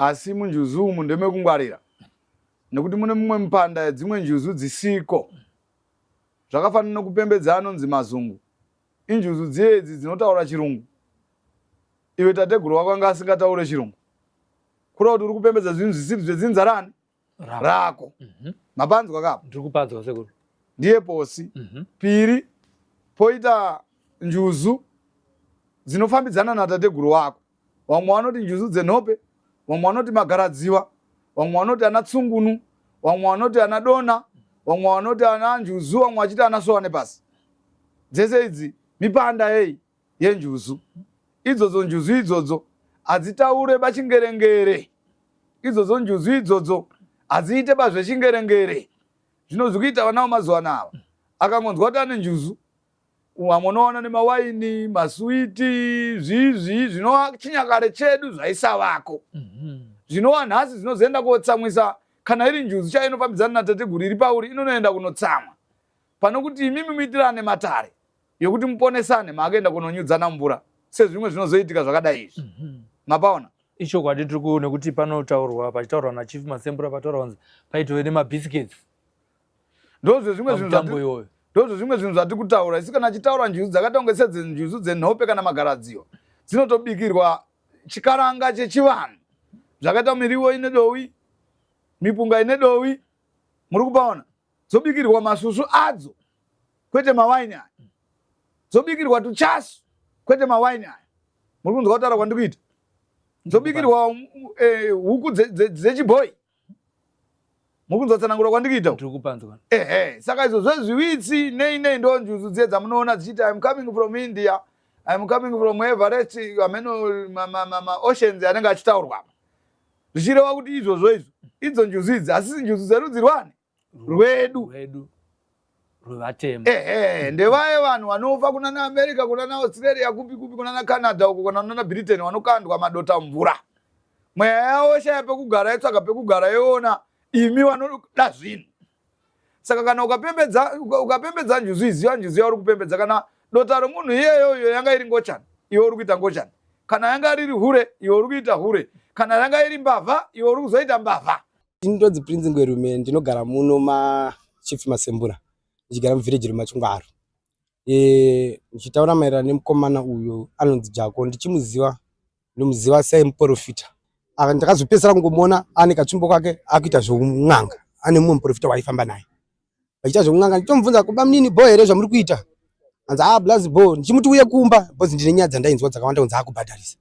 Asi munjuzu umu ndemekungwarira nekuti mune mumwe mipanda yedzimwe njuzu dzisiko. Zvakafanana nekupembedza anonzi mazungu. Injuzu dziye idzi dzinotaura chirungu. Iwe tateguru wako anga asingataure chirungu. Kureva kuti uri kupembedza zvinhu zvisiri zvedzinza rani? Rako. Mapanzwa kapo? Ndiri kupanzwa sekuru. Ndiye posi. Piri poita njuzu dzinofambidzana natateguru wako. Vamwe vanoti njuzu dzenhope, vamwe vanoti magaradziwa, vamwe vanoti ana tsungunu, vamwe vanoti ana dona, vamwe vanoti ana njuzu, vamwe vachiti ana sowa nepasi. Dzese idzi mipanda yei yenjuzu. Idzodzo njuzu idzodzo hadzitaure bachingerengere. Idzodzo njuzu idzodzo hadziite bazvechingerengere. Zvino zvikuita vana vamazuva ano ava akangonzwa kuti ane njuzu vamwe unoona nemawaini masuwiti zvii zvii zvinova chinyakare chedu zvaisavako zvinova nhasi zvinozoenda kotsamwisa kana iri njuzu chaiyo inofambidzana natateguru iri pauri inonoenda kunotsamwa pane kuti imimi muitirane matare yokuti muponesane maakuenda kunonyudzana mvura sezvimwe zvinozoitika zvakadai izvi mapaona. Ichokwadi tiri kuona kuti panotaurwa pachitaurwa nachief Masembura pataurwa kunzi paitove nemabiscuits. Ndozvezvimwe zvinhu zvati ndozvezvimwe zvinhu zvatiri kutaura isu kana achitaura njuzu dzakaita kunge sedzenjuzu dzenhope kana magaradziwa dzinotobikirwa chikaranga chechivanhu zvakaita miriwo ine dowi mipunga ine dowi muri kupaona dzobikirwa masvusvu adzo kwete mawaini aya dzobikirwa tuchasu kwete mawaini aya muri kunzwa kutaura kwandikuita dzobikirwa eh, huku dzechibhoyi muri kunzwa tsanangura kwandikuita ehe saka izvo zvezviwitsi nei nei ndo njuzu dziye dzamunoona dzichiti im coming from India im coming from Everest ameno maoceans anenge achitaurwa apa zvichireva kuti izvozvo izvo idzo njuzu idzi asisi njuzu dzerudzi rwani rwedu rwedu rwevatema ehe ndevaye vanhu vanofa kunana America kunana Australia kupi kupi kunana Canada uko kana kunana Britain vanokandwa madota mvura mweya yavo shaya pekugara yotsvaga pekugara yoona imi vanoda zvinhu saka kana ukapembedza ukapembedza njuzu iziva njuzu yauri kupembedza kana dota romunhu iyeyo iyo yanga iri ngochani iwe uri kuita ngochani kana yanga riri hure iwe uri kuita hure kana yanga iri mbavha iwe uri kuzoita mbavha. Ndinonzi Prince Ngwerume ndinogara muno maChief Masembura ndichigara muvillage reMachingwaru. E, ndichitaura maererano nemukomana uyu anonzi Jako ndichimuziva ndomuziva semuporofita aka ndakazopedzisira kungomuona ane katsvimbo kake akuita zveun'anga ane mumwe muporofita waifamba naye vachiita zvekun'anga ndichomubvunza kuba munini bho here zvamuri kuita anzi ah blazi bho ndichimuti uye kumba bhozi ndine nyaya dzandainzwa dzakawanda kunzi akubhadharisa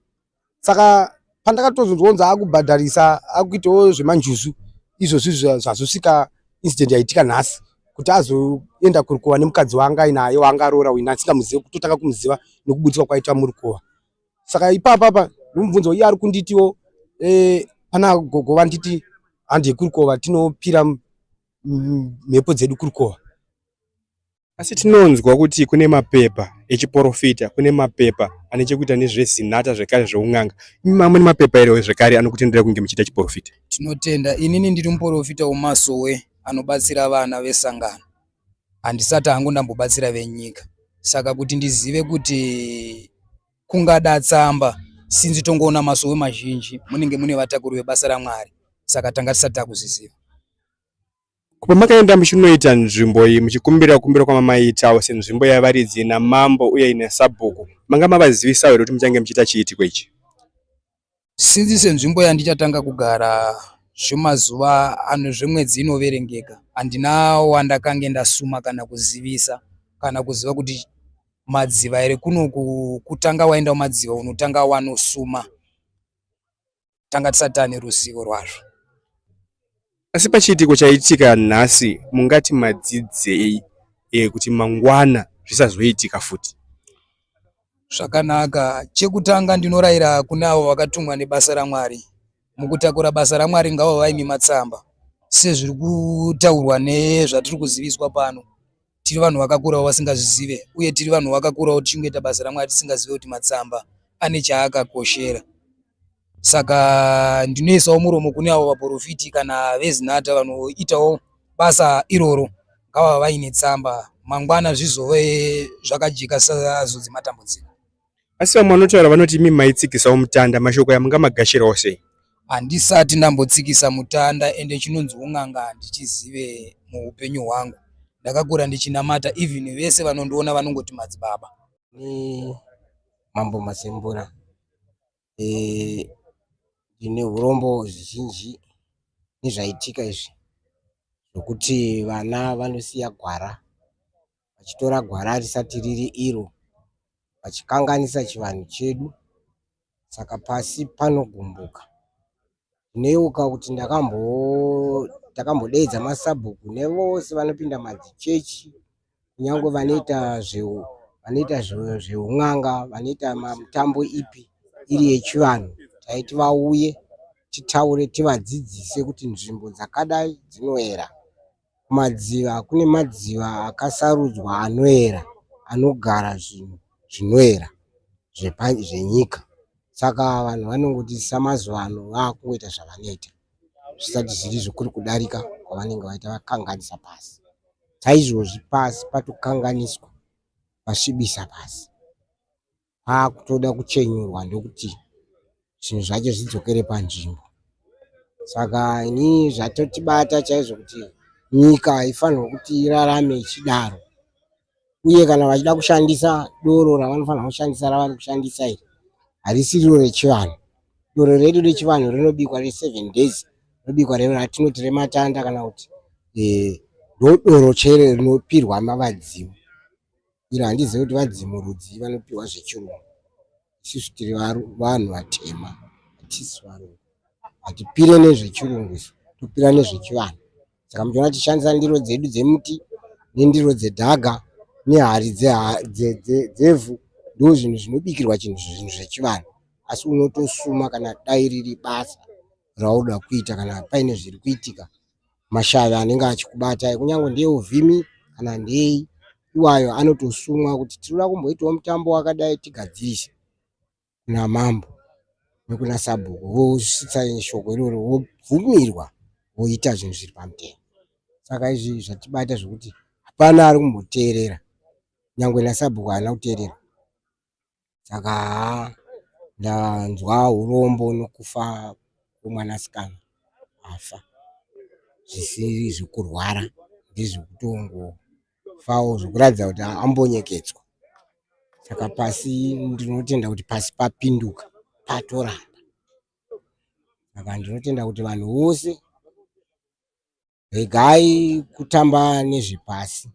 saka pandakatozonzwa kunzi akubhadharisa akuitawo zvemanjuzu izvozvi zvazosvika incident yaitika nhasi kuti azoenda kurukova nemukadzi waanga ainaye waanga aroora uyu asingamuzive kutotanga kumuziva nekuburitswa kwaita murukova saka ipapa apa ndomubvunza iye ari kunditiwo eh, pana gogo vanditi handi kurukova tinopira mhepo dzedu kurukova. Asi tinonzwa kuti kune mapepa echiporofita, kune mapepa ane chekuita nezvezinata zvekare zveun'anga. Imi mamwe nemapepa here zvekare anokutendera kunge muchiita chiporofita? Tinotenda. Inini ndiri muporofita wemasowe anobatsira vana vesangano. Handisati hangu ndambobatsira venyika. Saka kuti ndizive kuti kungada tsamba since tongoona masowe mazhinji munenge mune vatakuri vebasa raMwari saka tanga tisati takuzviziva. Pamakaenda muchinoita nzvimbo iyi muchikumbira kumbira kwamamaitawo senzvimbo yavaridzi namambo uye ine sabhuku manga mavazivisawo here kuti muchange muchiita chiitiko ichi? Since senzvimbo yandichatanga kugara zvemazuva ano zvemwedzi inoverengeka handina wandakange ndasuma kana kuzivisa kana kuziva kuti madziva here kunoku kutanga waenda kumadziva unotanga wanosuma tanga tisati tane ruzivo rwazvo. Asi pachiitiko chaitika nhasi mungati madzidzei e, kuti mangwana zvisazoitika futi? Zvakanaka. Chekutanga ndinorayira kune avo vakatumwa nebasa raMwari. Mukutakura basa raMwari ngava vaine matsamba sezviri kutaurwa nezvatiri kuziviswa pano. Tiri vanhu vakakurawo vasingazvizive uye tiri vanhu vakakurawo tichingoita basa raMwari tisingazive kuti matsamba ane chaakakoshera. Saka ndinoisawo muromo kune avo vaporofiti kana veZinatha vanoitawo basa iroro ngavave vaine tsamba mangwana zvizove zvakajeka zvisazodzi matambudziko. Asi vamwe vanotaura vanoti imi maitsikisawo mutanda, mashoko aya mungamagashirawo sei? Handisati ndambotsikisa mutanda ende chinonzi un'anga handichizive muupenyu hwangu. Ndakakura ndichinamata even vese vanondiona vanongoti madzibaba. Ni Mambo Masembura. Eh, ndine urombo zvizhinji nezvaitika izvi zvokuti vana vanosiya gwara vachitora gwara risati riri iro vachikanganisa chivanhu chedu saka pasi panogumbuka. Ndinoyeuka kuti ndakambodeedza masabhuku nevose vanopinda madzichechi kunyangwe vanoita vanoita zveun'anga vanoita mitambo ipi iri yechivanhu taiti vauye titaure tivadzidzise kuti nzvimbo dzakadai dzinoera. Kumadziva kune madziva akasarudzwa anoera anogara zvinhu zvinoera zvenyika. Saka vanhu vanongoti samazuva ano vakungoita zvavanoita zvisati zviri zvekuri kudarika kwavanenge vaita vakanganisa pasi. Saizvozvi pasi patokanganiswa pasvibisa pasi. Pakutoda kuchenyurwa ndokuti zvinhu zvacho zvidzokere panzvimbo. Saka inini zvatotibata chaizvo kuti nyika haifanirwi kuti irarame ichidaro. Uye kana vachida kushandisa doro ravanofanira kushandisa ravari kushandisa iri harisiriro rechivanhu. Doro redu rechivanhu rinobikwa reseven days rinobikwa ratinoti rematanda kana kuti eh, ndodoro chere rinopirwa mavadzimu. Iro handizive kuti vadzimu rudzii vanopiwa zvechirungu. Isusu tiri vanhu vatema, hatisi varungu. Hatipire nezvechirungu isu, topira nezvechivanhu. Saka muchiona tichishandisa ndiro dzedu dzemuti nendiro dzedhaga nehari dzevhu ndozvinhu zvinobikirwa chinhu zvinhu zvechivanhu. Asi unotosuma kana dai riri basa raunoda kuita kana paine zviri kuitika mashavi anenge achikubata kunyange ndeyeuvhimi kana ndei iwayo anotosumwa kuti tinoda kumboitawo mutambo wakadai tigadzirise kuna mambo nekuna sabhuku vosvitsa shoko iroro vobvumirwa voita zvinhu zviri pamutemo. Saka izvi zvatibata zvekuti hapana ari kumboteerera nyangwe nasabhuku haana kuteerera. Saka haa ndanzwa urombo nokufa kwemwanasikana afa zvisiri zvekurwara ndezvekutongofawo zvekuratidza kuti ambonyekedzwa. Saka pasi ndinotenda kuti pasi papinduka patoramba. Saka ndinotenda kuti vanhu vose Regai kutamba nezvepasi,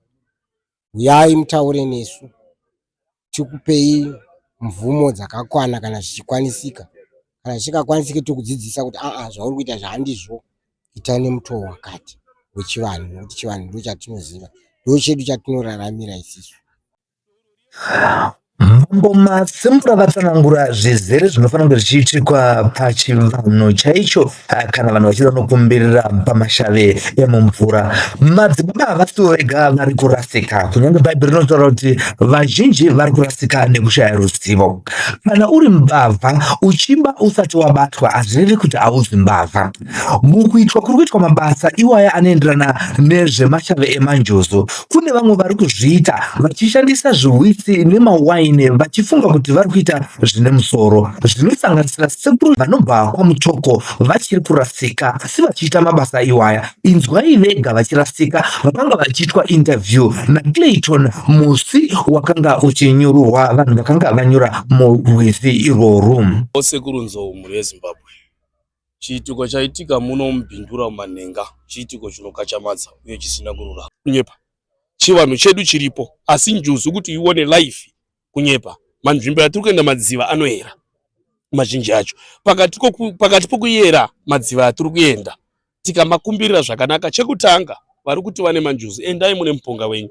huyai mutaure nesu tikupei mvumo dzakakwana kana zvichikwanisika. Kana zvisingakwanisike tokudzidzisa kuti aa zvauri kuita zvahandizvo, ita nemutoo wakati wechivanhu nekuti chivanhu ndochatinoziva, ndochedu chatinoraramira isisu. Mambo Masembura vatsanangura zvizere zvinofanira kunge zvichiitikwa pachivanhu chaicho eh, kana vanhu vachida nokumbirira pamashave emumvura. Madzibaba havasivo vega vari kurasika, kunyange Bhaibheri rinotaura kuti vazhinji vari kurasika nekushaya ruzivo. Kana uri mbavha uchiba usati wabatwa hazvirevi kuti hauzi mbavha. Mukuitwa kuri kuitwa mabasa iwaya anoenderana nezvemashave emanjuzu, Kune vamwe vari kuzviita vachishandisa zviwitsi nemawaini vachifunga kuti vari kuita zvine musoro, zvinosanganisira sekuru vanobva kwaMutoko vachiri kurasika asi vachiita mabasa iwaya. Inzwai vega vachirasika vakanga vachiitwa interview naClayton musi wakanga uchinyururwa vanhu vakanga vanyura murwizi irworwu. Sekuru Nzou mhuri yeZimbabwe. Chiitiko chaitika muno muBindura muManhenga chiitiko chinokachamadza uye chisina kururama. Kunyepa. Chivanhu chedu chiripo asi njuzu kuti ione life kunyepa. Manzvimbo yatiri kuenda madziva anoyera mazhinji acho. Pakati pakati pokuyera madziva atiri kuenda tikamakumbirira zvakanaka chekutanga vari kuti vane manjuzu endai mune muponga wenyu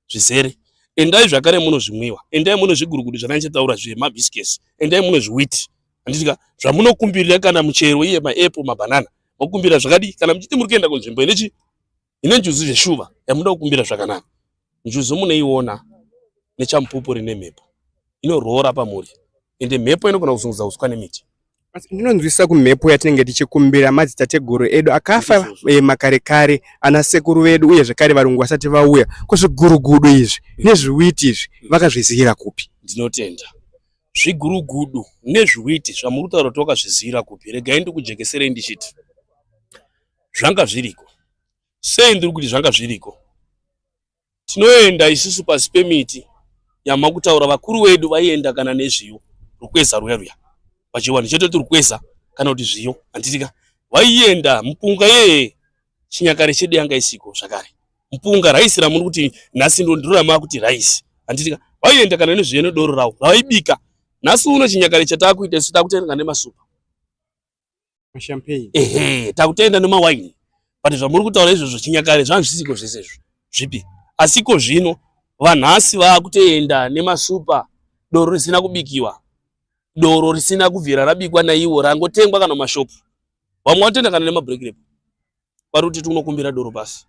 zvizere endai zvakare muno zvimwiwa endai muno zvigurugudu zvandaichitaura zvemabhisikesi endai muno zviwiti handitika zvamunokumbirira kana muchero iye maepo mabanana mokumbira zvakadii kana muchiti muri kuenda kunzvimbo ine chi ine njuzu zveshuva yamunoda kukumbira zvakanaka njuzu munoiona nechamupupuri nemhepo inoroora pamuri ende mhepo inogona kuzunguza uswa nemiti Asi ndinonzwisisa kumhepo yatinenge tichikumbira madzitateguru edu akafa eh, makare kare ana sekuru vedu uye zvekare varungu vasati vauya ko zvigurugudu izvi nezviwiti izvi vakazvizivira kupi ndinotenda. Zvigurugudu nezviwiti zvamuri kutaura kuti wakazvizivira kupi, regai ndikujekeserei ndichiti zvanga zviriko. Sei ndiri kuti zvanga zviriko? Tinoenda isusu pasi pemiti yamakutaura vakuru vedu vaienda kana nezviyo rukweza ruya ruya pachivanhu chetoti rukweza kana kuti zviyo handitika vaienda mupunga yeye chinyakare chedu yanga isiko zvakare mupunga raisi ramuri kuti nhasi ndiro ramakuti raisi handitika vaienda kana nezviyo nedoro ravo ravaibika nhasi uno chinyakare chataakuita isu takutenga nemasupa Champagne. Ehe, takutenda nemawaini. But zvamuri kutaura izvozvo chinyakare zvanga zvisiko zvese izvo. Zvipi? Asi iko zvino vanhasi vakutoenda nemasupa doro risina kubikiwa. Doro risina kubvira rabikwa naiwo rangotengwa kana mumashopu. Vamwe vanotoenda kana nemabreak rep. Vari kuti tinokumbira doro pasi.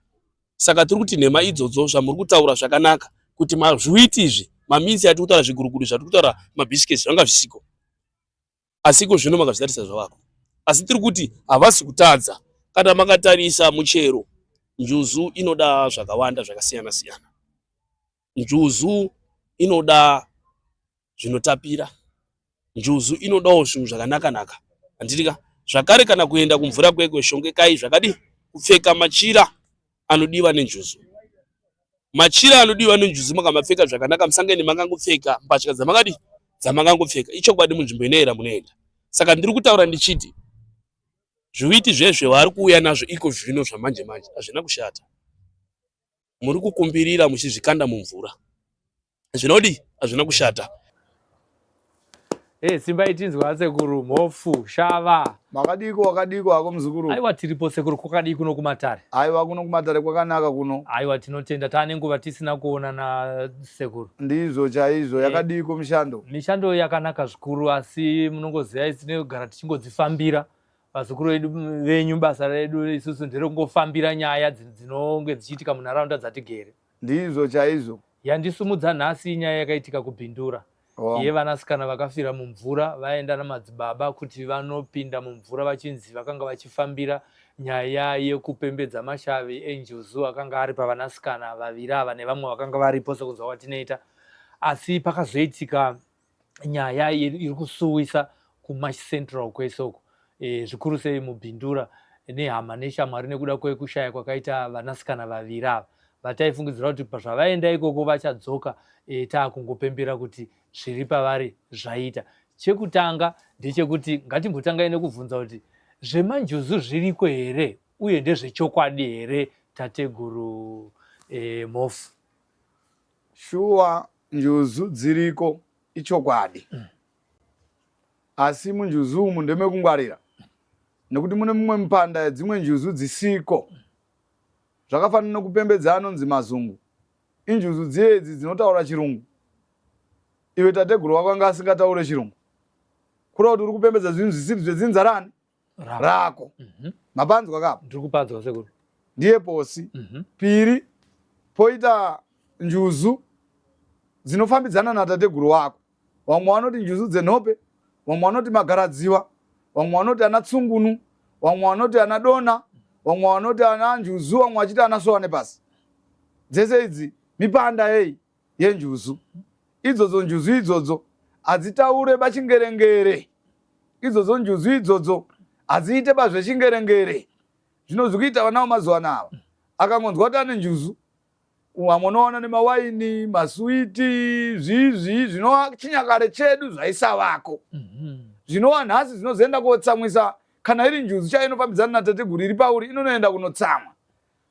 Saka tiri kuti nhema idzodzo zvamuri kutaura zvakanaka kuti mazviwiti izvi maminsi atiri kutaura zvigurugudu zvatiri kutaura mabhisiketi zvanga zvisiko. Asi iko zvino makazvitarisa zvavako. Asi tiri kuti havasi kutadza. Kana makatarisa muchero, njuzu inoda zvakawanda zvakasiyana siyana. Njuzu inoda zvinotapira. Njuzu inodawo zvinhu zvakanaka naka. Handiti ka? Zvakare kana kuenda kumvura kwekwe shongekai zvakadii? Kupfeka machira anodiwa nenjuzu. Machira anodiwa nenjuzu makamapfeka zvakanaka musangene makangopfeka mbatya dzamakadii dzamakangopfeka. Ichokwadi munzvimbo inoera munoenda. Saka ndiri kutaura ndichiti zviwiti zvezve vari kuuya nazvo iko zvino zvamanje manje hazvina kushata. Muri kukumbirira muchizvikanda mumvura. Zvinodii? Hazvina kushata. Hey, simba itinzwa asekuru mhofu shava. Makadiko wakadiko hako muzukuru. Aiwa tiripo sekuru kwakadii kuno kumatare? Aiwa kuno kumatare kwakanaka kuno. Aiwa tinotenda taane nguva tisina kuonana sekuru. Ndizvo chaizvo eh, yakadiko mishando? Mishando yakanaka zvikuru asi munongoziva isi tinogara tichingodzifambira vazukuru vedu venyu basa redu isusu nderekungofambira nyaya dzinonge dzichiitika munharaunda dzatigere. Ndizvo chaizvo. Yandisumudza nhasi inyaya yakaitika kuBindura oh. Yevanasikana vakafira mumvura vaenda namadzibaba kuti vanopinda mumvura vachinzi vakanga vachifambira nyaya yekupembedza mashavi enjuzu akanga ari pavanasikana vaviri ava nevamwe vakanga varipo sekunzwa kwatinoita asi pakazoitika nyaya iri kusuwisa kuMash Central kwese uko e, zvikuru sei muBindura nehama neshamwari nekuda kwekushaya kwakaita vanasikana vaviri ava vataifungidzira kuti pazvavaenda ikoko vachadzoka e, taakungopembera kuti zviri pavari zvaita. Chekutanga ndechekuti ngatimbotangai nekubvunza kuti zvemanjuzu zviriko here uye ndezvechokwadi here tateguru e, Mhofu? Shuwa njuzu dziriko ichokwadi mm. Asi munjuzu umu ndemekungwarira nekuti mune mumwe mipanda yedzimwe njuzu dzisiko zvakafanana nekupembedza anonzi mazungu injuzu dziye idzi dzinotaura chirungu iwe tateguru wako anga asingataure chirungu kureva kuti uri kupembedza zvinhu zvisiri zvedzinza rani rako mm -hmm. mapanzwa kapo ndiri kupanzwa sekuru ndiye posi mm -hmm. piri poita njuzu dzinofambidzana natateguru wako vamwe vanoti njuzu dzenhope vamwe vanoti magaradziwa vamwe vanoti ana tsungunu vamwe vanoti ana dona vamwe vanoti ana njuzu vamwe vachiti ana sowa nepasi dzese idzi mipanda yei yenjuzu idzodzo njuzu idzodzo hadzitaure bachingerengere idzodzo njuzu idzodzo hadziite bazvechingerengere zvino zvikuita vana vamazuva ano ava akangonzwa kuti ane njuzu vamwe unoona nemawaini masuwiti zvii zvii zvinova chinyakare chedu zvaisavako mhm. zvinova nhasi zvinozoenda kotsamwisa kana iri njuzu chaiyo inofambidzana natateguru iri pauri inonoenda kunotsamwa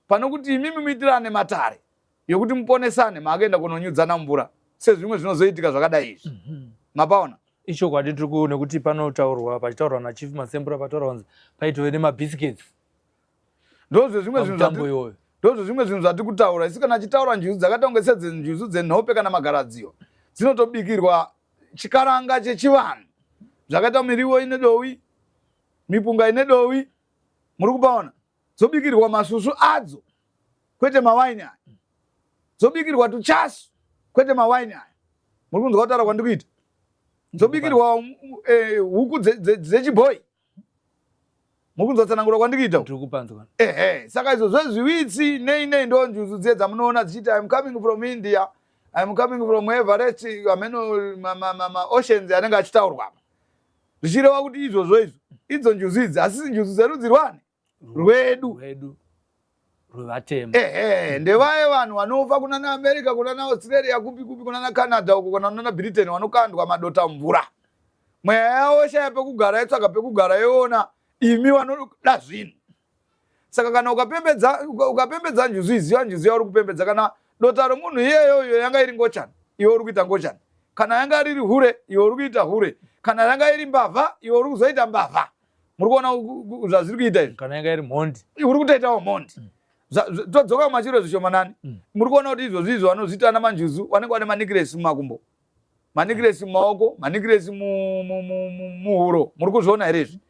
pane kuti imimi muitirane matare yokuti muponesane maakuenda kunonyudzana mvura sezvimwe zvinozoitika zvakadai izvi mm -hmm. mapaona ichokwadi tiri kuone kuti panotaurwa pachitaurwa nachief masembura pataurwa kunzi paitove nemabiscuits ndozvezvimwe zvinhu ndozvezvimwe zvinhu zvatiri kutaura isu kana achitaura njuzu dzakaita kunge sedzenjuzu dzenhope kana magaradziwa dzinotobikirwa chikaranga chechivanhu zvakaita miriwo ine dowi mipunga ine dowi muri kupaona dzobikirwa masvusvu adzo kwete mawaini aya dzobikirwa tuchasu kwete mawaini aya muri kunzwa kutaura kwandikuita dzobikirwa eh, huku dzechibhoyi muri kunzwa tsanangura kwandikuita ehe saka izvo zvezviwitsi nei nei ndo njuzu dziye dzamunoona dzichiti im coming from india I'm coming from Everest, ameno maoceans anenge achitaurwa apa, zvichireva kuti izvozvo izvo idzo njuzu idzi hasisi njuzu dzerudzi rwani rwedu rwedu rwevatema. Ehe, ndevaye vanhu vanofa kunana America, kunana Australia, kupi kupi, kunana Canada uko, kana kunana Britain, vanokandwa madota mvura, mweya yavo shaya pekugara, yotsvaga pekugara, yoona imi vanoda zvinhu. Saka kana ukapembedza njuzu, iziva njuzu yauri kupembedza. Kana dota romunhu iyeyo iyo yanga iri ngochani, iwe uri kuita ngochani. Kana yanga riri hure, iwe uri kuita hure. Kana yanga iri mbavha, iwe uri kuzoita mbavha. Muri kuona zvazviri kuita izvi? Kana yanga iri mhondi, uri kutoitawo mhondi. Todzoka kumashure zvishomanani. Muri kuona kuti izvozvi izvo vanozviita ana manjuzu vanenge vane manikiresi mumakumbo, manikiresi mumaoko, manikiresi muhuro. Muri kuzviona here izvi?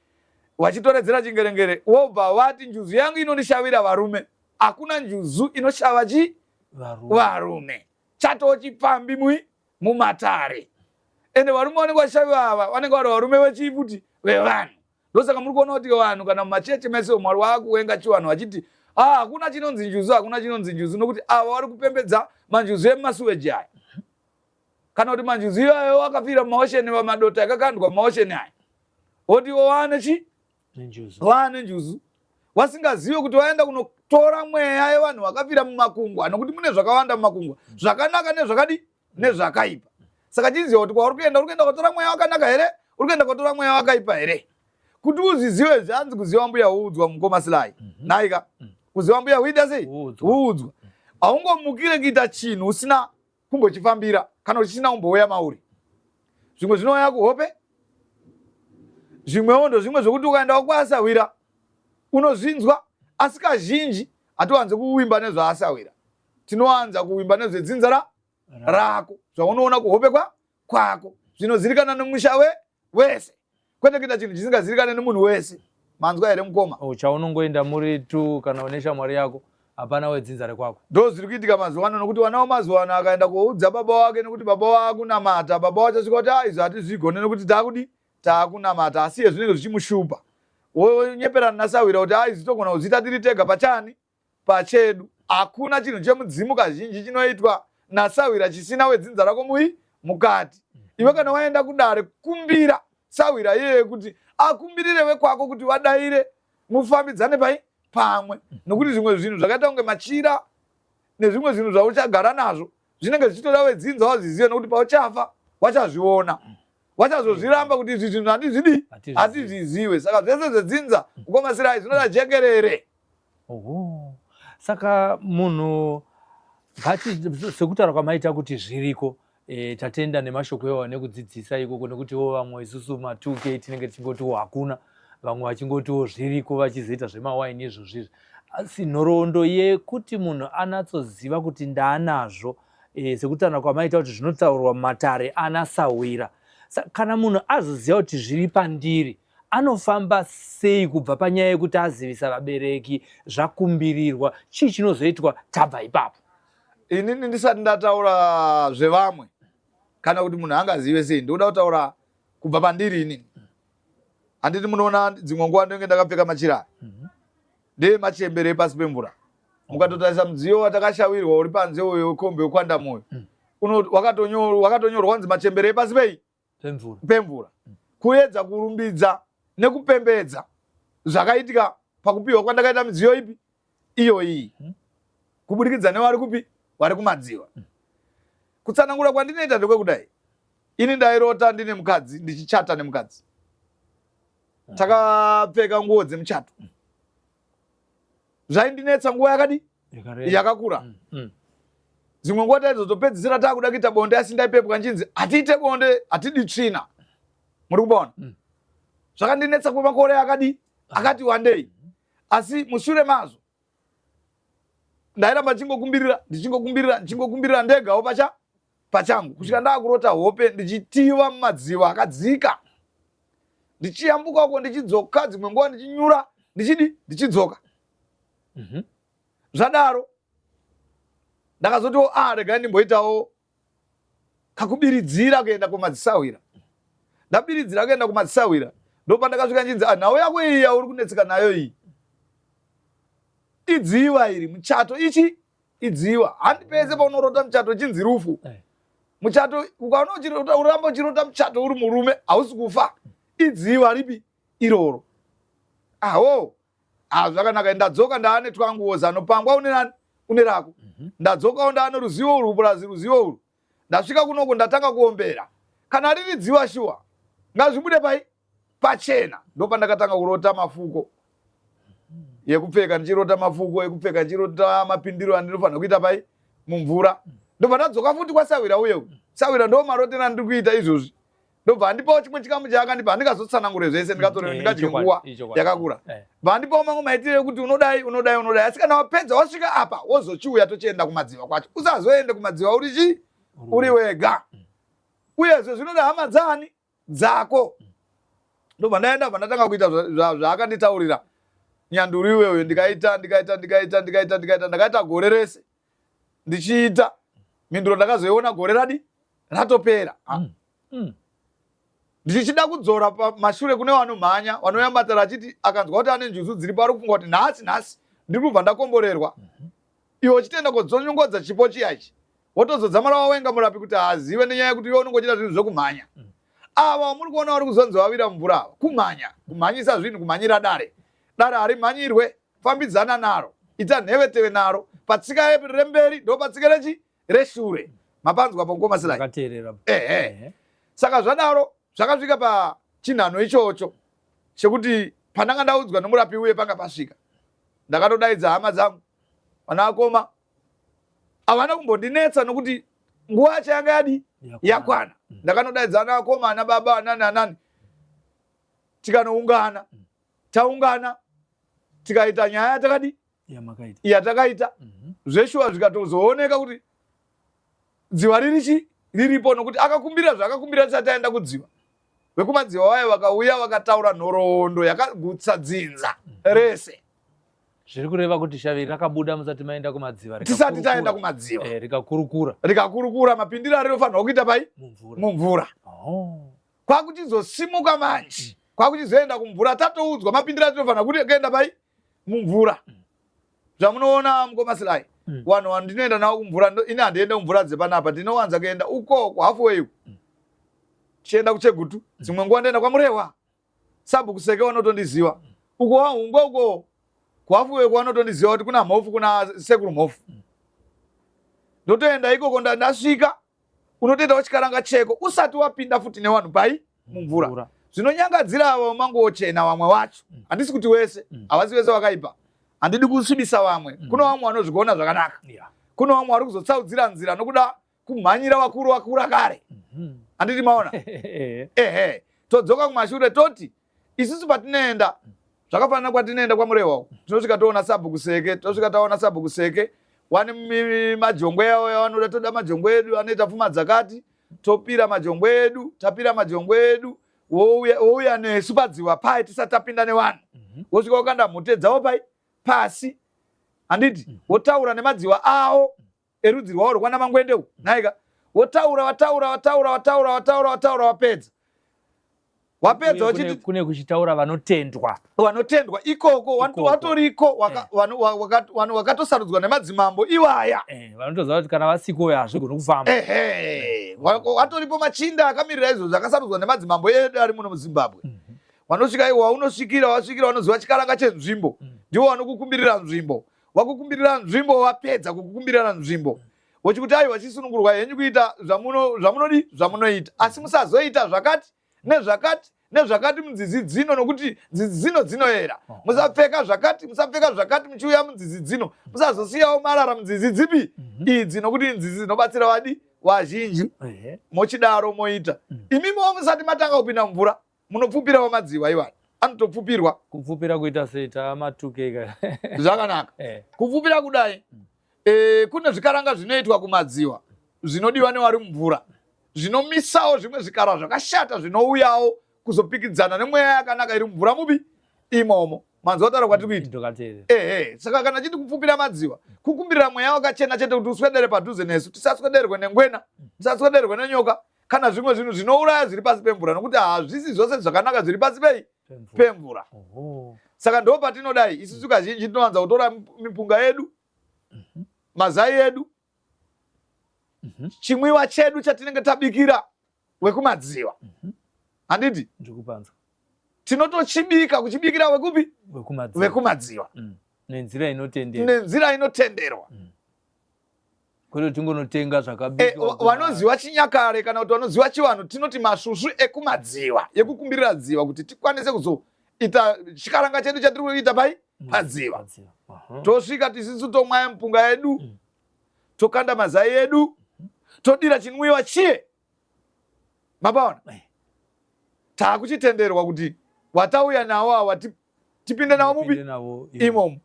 Vachitoredzera chingerengere, wobva vati njuzu yangu inondishavira varume. Hakuna njuzu inoshava chi varume. Varume chatoo chipfambi mui mumatare. Ende varume vanenge vashaviwa ava vanenge vari varume vechifuti vevanhu. Ndosaka muri kuona kuti vanhu kana mumachechi mese umu vari vakuwenga chivanhu, vachiti, "Ah, hakuna chinonzi njuzu, hakuna chinonzi njuzu," nokuti ava vari kupembedza manjuzu emumasuweji aya, kana kuti manjuzu iwayo akafira mumaosheni, vamadota akakandwa mumaosheni aya, woti iwo waane chi nenjuzu. Vaane njuzu, vasingazive kuti vaenda kunotora mweya yevanhu vakafira mumakungwa, nokuti mune zvakawanda mumakungwa, zvakanaka nezvakadi nezvakaipa. Saka chiziva kuti kwauri kuenda, uri kuenda kotora mweya wakanaka here, uri kuenda kotora mweya wakaipa here? Kuti uzvizive, zvanzi kuziva mbuya huudzwa, mukoma Silai. Naika kuziva mbuya huita sei? Huudzwa. Huudzwa. Haungomukire kuita chinhu usina kumbochifambira kana kuti chisina kumbouya mauri. Zvimwe zvinouya kuhope, zvimwewo ndo zvimwe zvokuti ukaendawo kwaasahwira unozvinzwa. Asi kazhinji hatiwanze kuvimba nezvaasahwira, tinowanza kuvimba nezvedzinza rako, zvaunoona kuhope kwako, zvinozivikana nemusha wese, kwete kuita chinhu chisingazivikane nemunhu wese. Manzwa here, mukoma? Oh, chaunongoenda muri tu kana une shamwari yako, hapana wedzinza rekwako. Ndo zviri kuitika mazuva ano, nokuti vana vamazuva ano akaenda koudza baba wake, nekuti baba waakunamata, baba wachasvika kuti, "A, izvi hatizvigone nekuti taakudi taakunamata." Asi iye zvinenge zvichimushupa, wonyeperana nasahwira kuti, "A, izvi togona kuzviita tiri tega pachani pachedu." Hakuna chinhu chemudzimu kazhinji chinoitwa nasahwira chisina wedzinza rako mui mukati. Iwe kana waenda kudare, kumbira sahwira iyeye kuti akumbirire wekwako kuti vadaire, mufambidzane pai pamwe, nokuti zvimwe zvinhu zvakaita kunge machira nezvimwe zvinhu zvauchagara nazvo zvinenge zvichitoda wedzinza wazviziva, nokuti pauchafa wachazviona, wachazozviramba kuti izvi zvinhu handizvidi. Hatizvizivi. Hatizvizive. Saka zvese zvedzinza, mukoma Sirai, zvinoda jekerere. Oho. Saka munhu ngati sekutaura kwamaita kuti zviriko, tatenda nemashoko iwawa nekudzidzisa ikoko, nekutiwo vamwe isusu ma2K tinenge tichingotiwo hakuna, vamwe vachingotiwo zviriko, vachizoita zvemawaini izvozvizvi. Asi nhoroondo yekuti munhu anatsoziva kuti ndaanazvo, sekutaura kwamaita kuti zvinotaurwa mumatare ana sahwira, kana munhu azoziva kuti zviri pandiri, anofamba sei kubva panyaya yekuti azivisa vabereki, zvakumbirirwa, chii chinozoitwa tabva ipapo? Inini ndisati ndataura zvevamwe kana kuti munhu angazive sei, ndoda kutaura kubva pandiri inini. Handiti munoona dzimwe nguva ndinenge ndakapfeka machira aya? Ndemachembere epasi pemvura. Mukatotarisa mudziyo watakashawirwa uri panze uyo wekombi wekwandamoyo, wakatonyorwa kunzi machembere epasi pei? Pemvura. Pemvura, kuedza kurumbidza nekupembedza zvakaitika pakupiwa kwandakaita midziyo ipi iyo iyi, kubudikidza nevari kupi, vari kumadziva. Kutsanangura kwandinoita ndekwekudai: ini ndairota ndine mukadzi, ndichichata nemukadzi, takapfeka nguo dzemuchato. Zvaindinetsa nguva yakadi Yakareba. Yakakura. Dzimwe nguva taizotopedzisira taakuda kuita bonde, asi ndaipepwa nchinzi hatiite bonde, hatidi tsvina. Muri kubaona? Zvakandinetsa kwemakore akadi akati wandei, asi mushure mazvo ndairamba ndichingokumbirira, ndichingokumbirira, ndichingokumbirira ndegawo pachangu, kusvika ndaakurota hope ndichitiva mumadziva akadzika, ndichiyambuka uko, ndichidzoka, dzimwe nguva ndichinyura, ndichidi ndichidzoka. Zvadaro ndakazotiwo, "A, regai ndimboitawo kakubiridzira kuenda kumadzisahwira." Ndabiridzira kuenda kumadzisahwira, ndopandakasvika nchinzi, "Ah, nhau yako iyi yauri kunetseka nayo iyi idziva iri, muchato ichi Idziwa. Handi pese paunorota muchato chinzi rufu. Eh. Muchato ukaona uchirota uramba uchirota muchato uri murume hausi kufa. Idziwa ripi iroro. Aho. Ah zvakanaka ndadzoka ndaane twanguwo zano pangwa une nani? Une rako. Ndadzokawo ndaane ruzivo urwu purazi ruzivo urwu. Ndasvika kunoko ndatanga kuombera. Kana riri dziwa shuwa ngazvibude pai pachena. Ndopandakatanga kurota mafuko yekupfeka ndichirota mafuko ekupfeka ndichirota mapindiro andinofanira kuita pai mumvura. Ndobva ndadzoka futi kwasawira uye sawira ndo marotero andiri kuita izvozvi. Ndobva andipawo chimwe chikamu chaakandipa handingazotsanangure zvese ndingatore ndingadye nguva yakakura. Bva andipawo mamwe maitiro ekuti unodai unodai unodai asi kana wapedza wasvika apa wozochiuya tochienda kumadziva kwacho. Usazoende kumadziva uri chii? Uri wega. Uyezve zvinoda hama dzani? Dzako. Ndobva ndaenda bva ndatanga kuita zvaakanditaurira nyanduri iwewe ndikaita ndikaita ndikaita ndikaita ndikaita ndakaita gore rese ndichiita mhinduro ndakazoiona gore radi ratopera. Ndichida kudzora pamashure kune vanomhanya vanouya mubatara achiti akanzwa kuti ane njuzu dziripo ari kufunga kuti nhasi nhasi ndiri kubva ndakomborerwa. Iwe uchitoenda kodzonyongodza chipo chiya ichi wotozodzamara wawenga murapi kuti haazive nenyaya yekuti iwe unenge uchiita zvinhu zvekumhanya. Ava vamuri kuona vari kuzonzi vawira mumvura ava kumhanya, kumhanyisa zvinhu, kumhanyira dare. Dare harimhanyirwe, fambidzana naro, ita nheveteve naro, patsika remberi ndopatsika rechi reshure. Mapanzwa apo mukoma Silai? Ndakateerera. Ehe. Saka zvadaro zvakasvika pachinhano ichocho chekuti pandanga ndaudzwa nemurapi uye panga pasvika. Ndakatodaidza hama dzangu, vana vakoma havana kumbondinetsa nokuti nguva yacho yanga yadi yakwana. Ndakanodaidza ana akoma, ana baba, anani anani, tikanoungana. Taungana tikaita nyaya yatakadi yatakaita zveshuwa zvikatozooneka kuti dziwa riri chi riripo nokuti akakumbira zvaakakumbira tisati aenda kudziwa. Vekumadziwa vaye vakauya vakataura nhoroondo yakagutsa dzinza rese. Zviri kureva kuti shavi rakabuda musati maenda kumadziva, tisati taenda kumadziva. Rikakurukura. Rikakurukura mapindiro arinofanirwa kuita pai? Mumvura. Mumvura. Kwakuchizosimuka manje. Kwakuchizoenda kumvura tatoudzwa mapindiro atinofanira kuti kuenda pai? Mumvura. Zvamunoona mukoma Silai. Vanhu vandinoenda navo kumvura, ini handiende kumvura dzepanapa, ndinowanza kuenda uko kuhalfway uko. Tichienda kuChegutu, dzimwe nguva ndoenda kwaMurewa. Sabhuku Seke vanotondiziva. Uko waHungwe uko kuhalfway uko vanotondiziva kuti kuna Mhofu, kuna Sekuru Mhofu. Ndotoenda ikoko ndasvika unotoita uchikaranga cheko usati wapinda futi nevanhu pai mumvura. Zvinonyangadzira ava mangochena vamwe vacho. Handisi kuti wese, havasi vese vakaipa. Handidi kusvibisa vamwe. Kuno vamwe vanozvigona zvakanaka. Kuno vamwe vari kuzotsaudzira nzira nokuda kumhanyira vakuru vakura kare. Handiti maona? Ehe. Todzoka kumashure toti isusu patinoenda zvakafanana kwatinoenda kwaMurewa uko. Tinosvika toona sabhuku Seke, tosvika taona sabhuku Seke wani majongwe yavo yavanoda, toda majongwe edu anoita pfuma dzakati, topira majongwe edu, tapira majongwe edu, wouya nesu padziwa pai tisati tapinda nevanhu. Wosvika wokanda mhute dzavo pai pasi, handiti? Wotaura nemadziwa avo erudzi rwavo rwekwana Mangwende uku, nhaika? Wotaura, wataura, wataura, wataura, wataura, wataura, wapedza. Wapedza wachiti kune kuchitaura vanotendwa. Vanotendwa ikoko, watoriko, wakatosarudzwa nemadzimambo iwaya. Vanotoziva kuti kana vasiko hazvigoni kufamba. Ehe. Watoripo machinda akamirira izvozvo akasarudzwa nemadzimambo edu ari muno muZimbabwe. Vanosvika iwo waunosvikira, wasvikira vanoziva chikaranga chenzvimbo. Ndivo vanokukumbirira nzvimbo. Wakukumbirira nzvimbo, wapedza kukukumbirira nzvimbo. Wochikuti aiwa chisunungurwa henyu kuita zvamunodi zvamunoita. Asi musazoita zvakati nezvakati nezvakati munzizi dzino, nokuti nzizi dzino dzinoera. Musapfeka zvakati, musapfeka zvakati muchiuya munzizi dzino. Musazosiyawo marara munzizi dzipi idzi, nokuti nzizi dzinobatsira vadi vazhinji. Mochidaro moita. Imimiwo musati matanga kupinda mumvura, munopfupirawo madziwa iwayo. Anotopfupirwa. Kupfupira kuita sei? Tamatukeka. Zvakanaka. Kupfupira kudai. Kune zvikaranga zvinoitwa kumadziwa zvinodiwa nevari mumvura, zvinomisawo zvimwe zvikara zvakashata zvinouyawo kuzopikidzana nemweya yakanaka iri mumvura mubi imomo. Manzwa kutaura kwatiri kuita? Ehe. Saka kana chiti kupfupira madziwa, kukumbirira mweya wakachena chete kuti uswedere padhuze nesu, tisaswederwe nengwena, tisaswederwe nenyoka kana zvimwe zvinhu zvinouraya zviri pasi pemvura, nokuti hazvisi zvose zvakanaka zviri pasi pei pemvura. Saka ndo patinodai isusu kazhinji tinowanza kutora mipunga yedu. Mazai edu, chimwiwa chedu chatinenge tabikira wekumadziva, handiti? Ndikupanzwa. Tinotochibika kuchibikira wekupi? Wekumadziva. Wekumadziva. Nenzira inotenderwa. Nenzira inotenderwa. Kwete tingonotenga zvakabikwa. Vanoziva chinyakare kana kuti vanoziva chivanhu tinoti masvusvu ekumadziva, yekukumbirira dziva kuti tikwanise kuzoita chikaranga chedu chatiri kuita pai padziva. Padziva. Tosvika tisisu tomwaya mupunga yedu, tokanda mazai edu, todira chinwiwa chiye. Mapaona? Taakuchitenderwa kuti watauya nawo awa tipinde nawo mupi? Tipinde nawo imomo.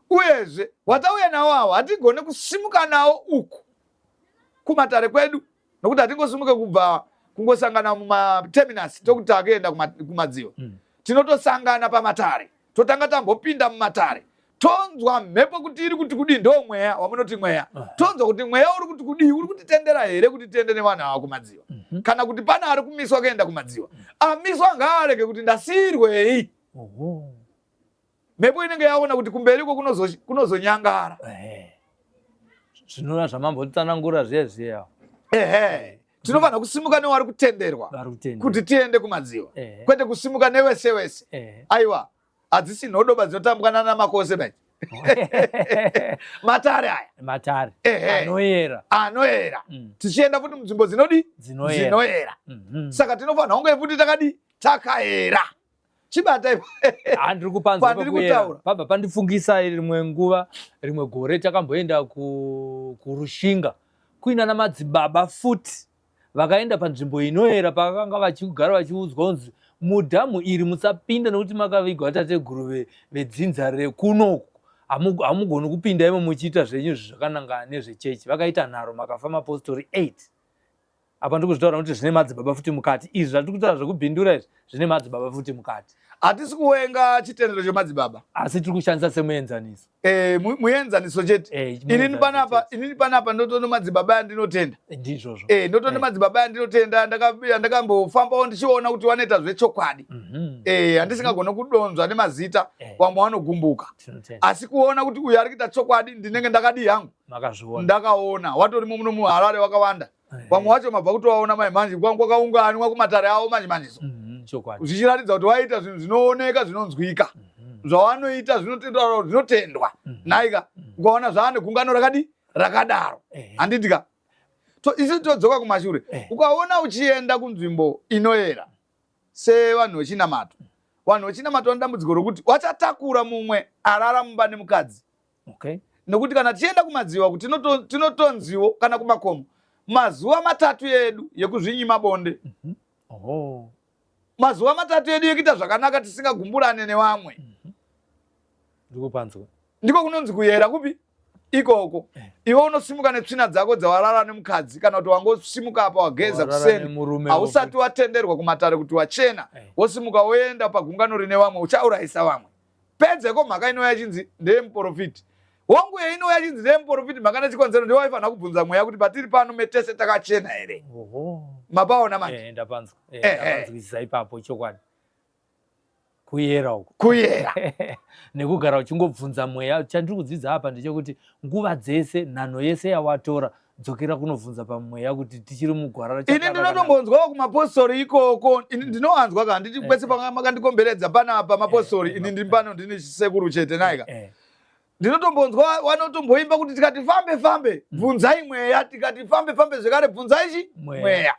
Uyezve watauya nawo awa hatigone kusimuka nawo uku kumatare kwedu, nokuti hatingosimuke kubva kungosangana mumaterminus tokuti takuenda kumadziva. Tinotosangana pamatare, totanga tambopinda mumatare, tonzwa mhepo kuti iri kuti kudii. Ndo mweya wamunoti mweya. Tonzwa kuti mweya uri kuti kudii, uri kutitendera here kuti tiende nevanhu ava kumadziva, kana kuti pane ari kumiswa kuenda kumadziva. Amiswa ngaarege kuti ndasiyirwei. Mhepo inenge yaona kuti kumberiko kunozonyangara. Zvinova zvamambotsanangura zviya zviya. Ehe, tinofanira kusimuka newari kutenderwa Vari kutenderwa. kuti tiende kumadziva, kwete kusimuka newese wese. Aiwa, hadzisi nhodoba dzinotambwa nana makose bai matare aya. Matare anoyera. Anoyera. Tichienda futi munzvimbo dzinodi Dzinoyera. Dzinoyera. Saka tinofanira kunge futi takadi takayera. Chibata. Handiri kupanzwa. Pandiri pekuyera. kutaura. Pabva pandifungisa rimwe nguva, rimwe gore takamboenda kuRushinga kuina namadzibaba futi vakaenda panzvimbo inoyera pakanga vachigara vachiudzwa kunzi mudhamu iri musapinda nekuti makavigwa tateguru vedzinza rekunoku, hamugoni kupinda imo muchiita zvenyu izvi zvakanangana nezvechechi. Vakaita nharo, makafa mapostori 8. Apa ndiri kuzvitaura nekuti zvine madzibaba futi mukati. Izvi zvatiri kutaura zvekubhindura izvi zvine madzibaba futi mukati. Hatisi kuwenga chitendero chemadzibaba, asi tiri kushandisa semuenzaniso. Muenzaniso chete. Inini Muenzaniso panapa chete. Inini panapa ndotono madzibaba andinotenda. Ndizvozvo. Ndotono madzibaba andinotenda andakambofambawo ndichiona kuti vanoita zvechokwadi. Handisingagoni kudonzva nemazita, vamwe vanogumbuka. Tinotenda. Asi kuona kuti uyu ari kuita chokwadi, ndinenge ndakadii hangu. Makazviona. Ndakaona watorimo muno muHarare wakawanda. Vamwe vacho mabva kutovaona mai manje kwakaunganwa kumatare avo manje manje so. Chokwadi. Zvichiratidza kuti waita zvinhu zvinooneka, zvinonzwika. Zvavanoita zvinotendwa, zvinotendwa. Nhaika ukaona zvaane gungano rakadi rakadaro, handiti ka? To isu todzoka kumashure. Ukaona uchienda kunzvimbo inoyera sevanhu vechinamato, vanhu vechinamato vane dambudziko rokuti vachatakura mumwe arara mumba nemukadzi. Nokuti kana tichienda kumadziva kuti tinotonziwo kana kumakomo mazuva 3 edu yekuzvinyima bonde. Mazuva 3 edu yekuita zvakanaka tisingagumburane nevamwe. Ndikupanzwa. Ndiko kunonzi kuyera kupi ikoko. Iwe unosimuka netsvina dzako dzawarara nemukadzi, kana kuti wangosimuka apa wageza Warara kuseni, nemurume. Hausati watenderwa kumatare kuti wachena. Wosimuka woenda pagungano rine vamwe, uchaurayisa vamwe. Pedzeko mhaka inouya chinzi ndeyemuprofiti. Hongu, inouya chinzi ndeyemuprofiti, mhaka nechikonzero ndiwe waifanira kubvunza mweya kuti patiri pano metese takachena here. Mapaona manje? Ndapanzwa. Ndapanzwisisa ipapo chokwadi. Kuyera uku. Kuyera. Nekugara uchingobvunza mweya. Chandiri kudzidza apa ndechekuti nguva dzese, nhanho yese yawatora, dzokera kunobvunza pamweya kuti tichiri mugwara. Ini ndinotombonzwawo kumapostori ikoko. Ini ndinowanzwa ka, handiti kwese makandikomberedza panapa mapostori, ini ndiri pano ndine chisekuru chete naika. Ndinotombonzwa vanotomboimba kuti tikati fambe fambe bvunzai mweya, tikati fambe fambe zvekare bvunzai chi Mweya. Mweya.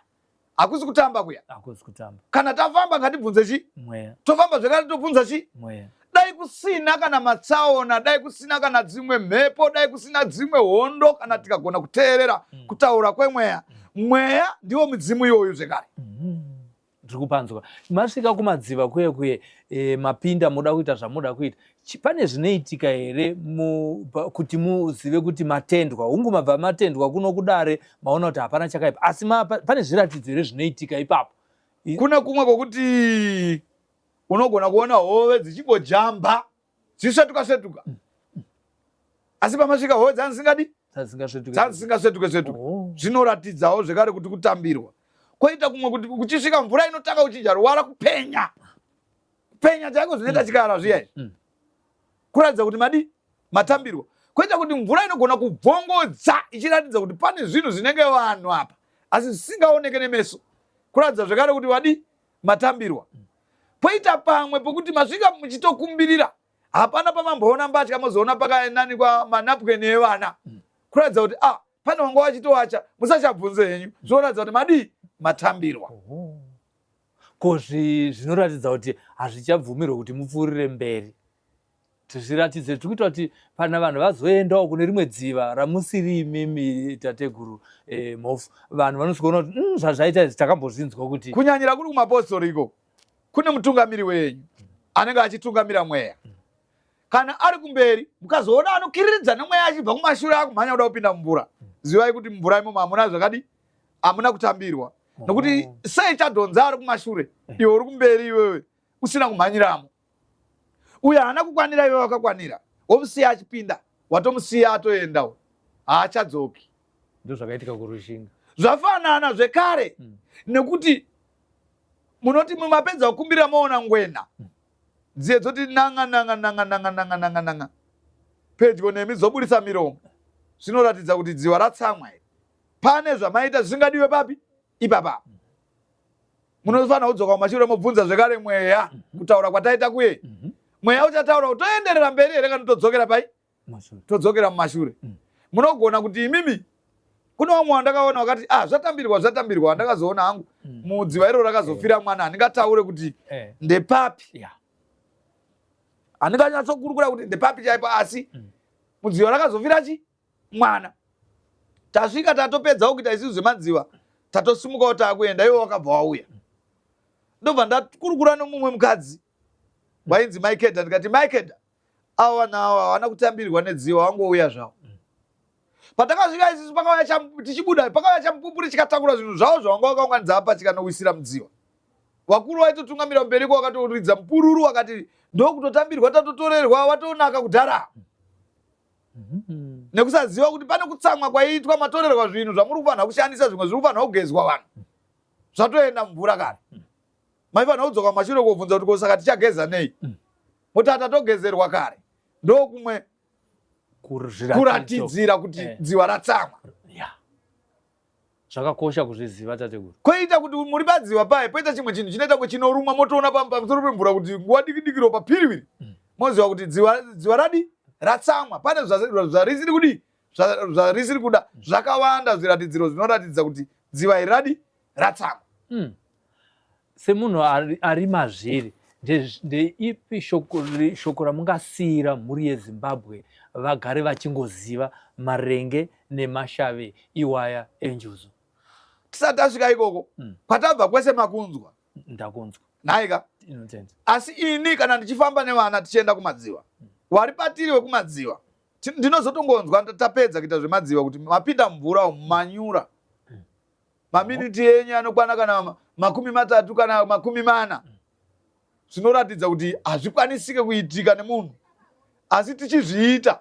Hakusi kutamba kuya. Hakusi kutamba. Kana tafamba ngatibvunze chi Mweya. Tofamba zvekare tobvunza chi Mweya. Dai kusina kana matsaona, dai kusina kana dzimwe mhepo, dai kusina dzimwe hondo, kana tikagona kuteerera kutaura kwemweya. Mweya ndiwo mudzimu iwoyu zvekare. Ndiri kupanzwa. Masvika kumadziva kuye kuye, mapinda moda kuita zvamuda kuita. Pane zvinoitika here kuti muzive kuti matendwa? Hungu, mabva matendwa kuno kudare, maona kuti hapana chakaipa, asi pane zviratidzo here zvinoitika ipapo? Kune kumwe kwokuti unogona kuona hove dzichingojamba dzisvetuka svetuka, asi pamasvika hove dzanzisingadi dzanzisingasvetuke svetuke. Zvinoratidzawo zvekare kuti kutambirwa. Kwoita kumwe kuti kuchisvika mvura inotanga kuchinja ruvara, kupenya kupenya chaiko zvinoita chikara zviya izvi, kuratidza kuti madi matambirwa. Koita kuti mvura inogona kubvongodza ichiratidza kuti pane zvinhu zvinenge vanhu apa asi zvisingaoneke nemeso, kuratidza zvekare kuti wadi matambirwa. Poita pamwe pokuti masvika muchitokumbirira, hapana pamamboona mbatya, mozoona pakananikwa manapukeni evana, kuratidza kuti ah, pane wanga wachitowacha, musachabvunze henyu, zvinoratidza kuti madii matambirwa. Ko zvinoratidza kuti hazvichabvumirwe kuti mupfuurire mberi, tizviratidze tiri kuita kuti pana vanhu vazoendawo kune rimwe dziva ramusiri imimi tateguru eh, mhofu, vanhu vanosvikoona kuti zvazvaita izvi takambozvinzwa kuti kunyanyira kuri kumapostori iko kune mutungamiri wenyu anenge achitungamira mweya. Kana ari kumberi mukazoona anokiriridza nemweya achibva kumashure akumhanya kuda kupinda mumvura, zivai kuti mumvura imomo hamuna zvakadi, hamuna kutambirwa, nokuti sei chadhonza ari kumashure iwe uri kumberi, iwewe usina kumhanyiramo? Uyo haana kukwanira, iwe wakakwanira, womusiya achipinda, watomusiya atoenda, haachadzoki. Ndo zvakaitika kuRushinga. Zvafanana zvekare nekuti munoti mumapedza kukumbirira moona ngwena dziye dzoti nanga nanga nanga nanga nanga nanga nanga pedyo nemi, dzoburisa miromo, zvinoratidza kuti dziwa ratsamwa iri, pane zvamaita zvisingadiwe papi ipapa. Munofanira kudzoka kumashure mobvunza zvekare mweya kutaura kwataita kuye. Mweya uchataura kuti toenderera mberi here kana todzokera pai, todzokera mumashure. Munogona kuti imimi kune vamwe wandakaona wakati ah, zvatambirwa zvatambirwa, wandakazoona hangu mudziva iro rakazofira mwana, handingataure kuti ndepapi, handinganyatsokurukura kuti ndepapi chaipo, asi mudziva rakazofira chi mwana. Tasvika tatopedzawo kuita isusu zvemadziva, tatosimukawo taakuenda, iwo wakabva wauya. Ndobva ndakurukura nomumwe mukadzi wainzi Maikeda, ndikati, Maikeda, avo vanhu avo havana kutambirwa nedziva, wangouya zvavo. Patakasvika isusu pakauya, tichibuda pakauya chamupupuri chikatakura zvinhu zvavo zvavanga vakaunganidza apa, chikanowisira mudziva. Vakuru vaitotungamira mubereko wakatoridza mupururu, wakati ndokutotambirwa, tatotorerwa, watonaka kudhara, nekusaziva kuti pane kutsamwa kwaiitwa matorerwa zvinhu zvamuri kufanira kushandisa, zvimwe zviri kufanira kugezwa vanhu, zvatoenda mumvura kare. Maifanira kudzoka mumashure kobvunza kuti ko saka tichageza nei? Moti atatogezerwa kare. Ndokumwe kuratidzira kuti dziwa ratsamwa. Zvakakosha kuzviziva, tateguru. Koita kuti muri padziwa paye poita chimwe chinhu chinoita kunge chinorumwa, motoona pamusoro pemvura kuti nguva diki diki ropa piriviri, moziva kuti dziwa, dziwa radi ratsamwa, pane zvarisiri kudii, zvarisiri kuda. Zvakawanda zviratidziro zvinoratidza kuti dziwa iri radi ratsamwa. Semunhu ari mazviri, ndeipi shoko ramungasiyira mhuri yeZimbabwe vagare vachingoziva marenge nemashave iwaya enjuzu? Tisati tasvika ikoko, kwatabva kwese makunzwa? Ndakunzwa. Nhaika, asi ini kana ndichifamba nevana tichienda kumadziva, wari patiri wekumadziva, ndinozotongonzwa tapedza kuita zvemadziva kuti mapinda mvura umu manyura, maminiti enyu anokwana kana 30 kana 40, zvinoratidza kuti hazvikwanisike kuitika nemunhu, asi tichizviita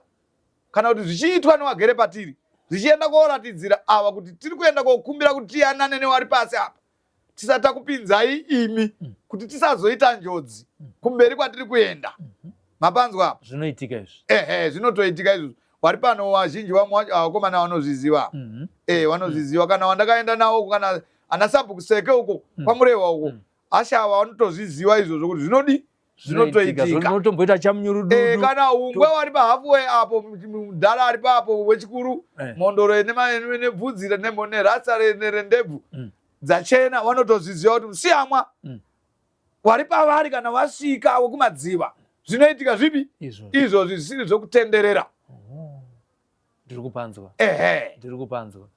kana kuti zvichiitwa newagere patiri, zvichienda koratidzira ava kuti tiri kuenda kokumbira kuti tiyanane newari pasi apa tisati takupinzai imi, kuti tisazoita njodzi kumberi kwatiri kuenda. Mapanzwa apa? Zvinoitika izvi. Ehe, zvinotoitika izvozvo. Wari pano vazhinji vamwe vacho vakomana vanozviziva. Vanozviziva kana wandakaenda nawo kana ana sabhuku Seke uko kwaMurewa uko, ashava vanotozviziva izvozvo kuti zvinodi zvinotoitika. Zvinotomboita chamunyurududu. Kana ungwe wari pahalfway apo, mudhara ari papo wechikuru, mhondoro nebvudzi nerasta rendebvu dzachena, vanotozviziva kuti musiyamwa wari pavari kana vasvika wekumadziva zvinoitika zvipi izvozvi zvisiri zvekutenderera. Ndiri kupanzwa. Ehe, ndiri kupanzwa.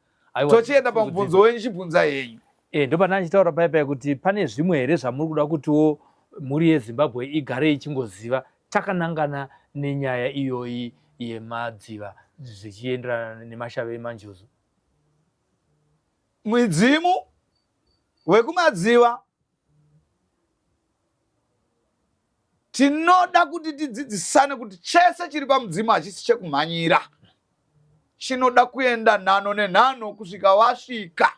Tochienda pamubvunzo wenyu, chibvunza henyu. Ndopana ndichitaura paya paya kuti pane zvimwe here zvamuri kuda kutiwo mhuri yeZimbabwe igare ichingoziva takanangana nenyaya iyoyi yemadziva zvichienderana nemashave emanjuzu? Midzimu wekumadziva tinoda kuti tidzidzisane kuti chese chiri pamudzimu hachisi chekumhanyira, chinoda kuenda nhano nenhano kusvika wasvika.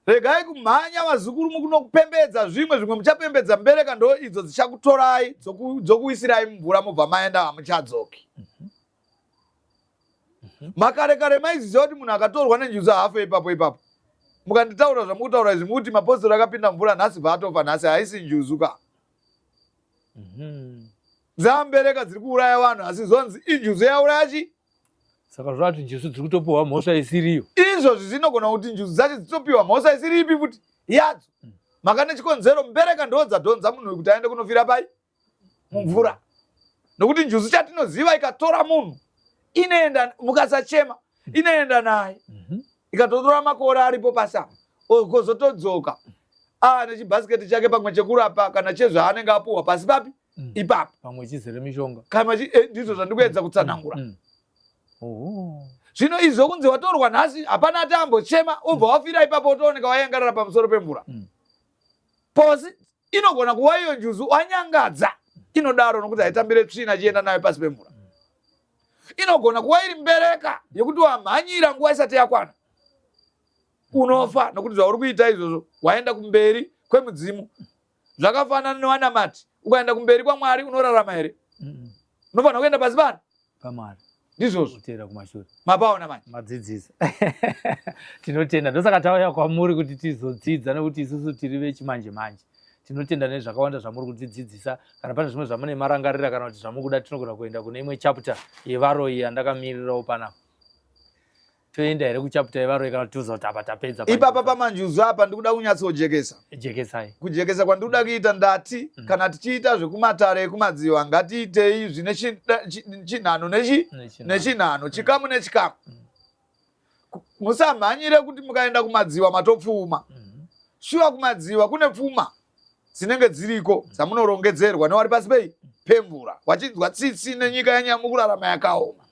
Regai kumhanya vazukuru, mukunokupembedza zvimwe, zvimwe muchapembedza mbereka ndo idzo dzichakutorai dzokuwisirai mumvura, mobva maenda, hamuchadzoki. Makare kare maiziva kuti munhu akatorwa nenjuzu haafe ipapo ipapo. Mukanditaura zvamukutaura izvi mukuti mapostori akapinda mvura nhasi bvaatofa nhasi haisi njuzu ka. Dzambereka dziri kuuraya vanhu asi zvonzi injuzu yauraya chi? Saka zvati njuzu dziri kutopiwa mhosva isiriyo. Izvozvi zvinogona kuti njuzu dzacho dzitopiwa mhosva isiri ipi futi yadzo. Maka nechikonzero mbereka ndodzadhonza munhu kuti aende kunofira pai mumvura. Nokuti njuzu chatinoziva ikatora munhu inoenda mukasachema inoenda naye ikatotora makore aripo pasi apa kozotodzoka aane chibhasiketi chake pamwe chekurapa kana chezvaanenge apuhwa pasi papi ipapo pamwe chizere mishonga kana ndizvo zvandikuedza kutsanangura. Zvino izvo kunzi watorwa nhasi hapana ati ambochema obva wafira ipapo otooneka wayangarara pamusoro pemvura. Posi inogona kuva iyo njuzu wanyangadza inodaro nokuti haitambire tsvina chienda nayo pasi pemvura. Inogona kuva iri mbereka yekuti wamhanyira nguva isati yakwana unofa nokuti zvauri kuita izvozvo waenda kumberi kwemudzimu. Zvakafanana newanamati, ukaenda kumberi kwaMwari unorarama here? Unofanira kuenda pasi pano paMwari. Ndizvozvo. Kutera kumashure. Mapaona manje. Madzidzisa. Tinotenda. Ndosaka tauya kwamuri kuti tizodzidza nekuti isusu tiri vechimanje manje. Tinotenda nezvakawanda zvamuri kutidzidzisa. Kana pane zvimwe zvamune marangarira kana kuti zvamukuda tinogona kuenda kune imwe chapter yevaroyi yandakamirirawo panapa. Toenda here kuchapter yevaroyi kana kuti toziva kuti apa tapedza? Ipapa pamanjuzu apa ndikuda kunyatsojekesa. Jekesai. Kujekesa kwandikuda kuita ndati kana tichiita zvekumatare ekumadziva ngatiitei zvine chinhano nechinhano, chikamu nechikamu. Musamhanyire kuti mukaenda kumadziwa matopfuma. Shuwa kumadziwa kune pfuma dzinenge dziriko dzamunorongedzerwa newari pasi pei pemvura wachinzwa tsitsi nenyika yenyu kurarama yakaoma.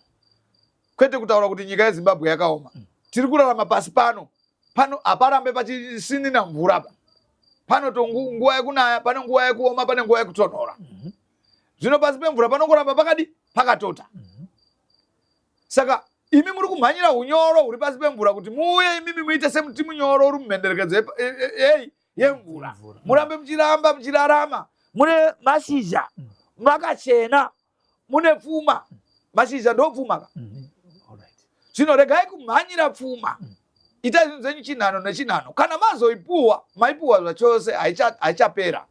Kwete kutaura kuti nyika yeZimbabwe yakaoma. Tiri kurarama pasi pano. Pano haparambe pachisinina mvura pa. Pano to nguva yekunaya, pane nguva yekuoma, pane nguva yekutonhora. Zvino pasi pemvura panongoramba pakadi pakatota. Saka imi muri kumhanyira unyoro huri pasi pemvura kuti muuye imimi muite semuti munyoro uri mumhenderekedzo yemvura. Murambe muchiramba muchirarama mune mashizha makachena mune pfuma. Mashizha ndo pfuma ka. Zvino regai kumhanyira pfuma. Itai zvinhu zvenyu chinhano nechinhano. Kana mazoipuwa, maipuwa zvachose, haichapera.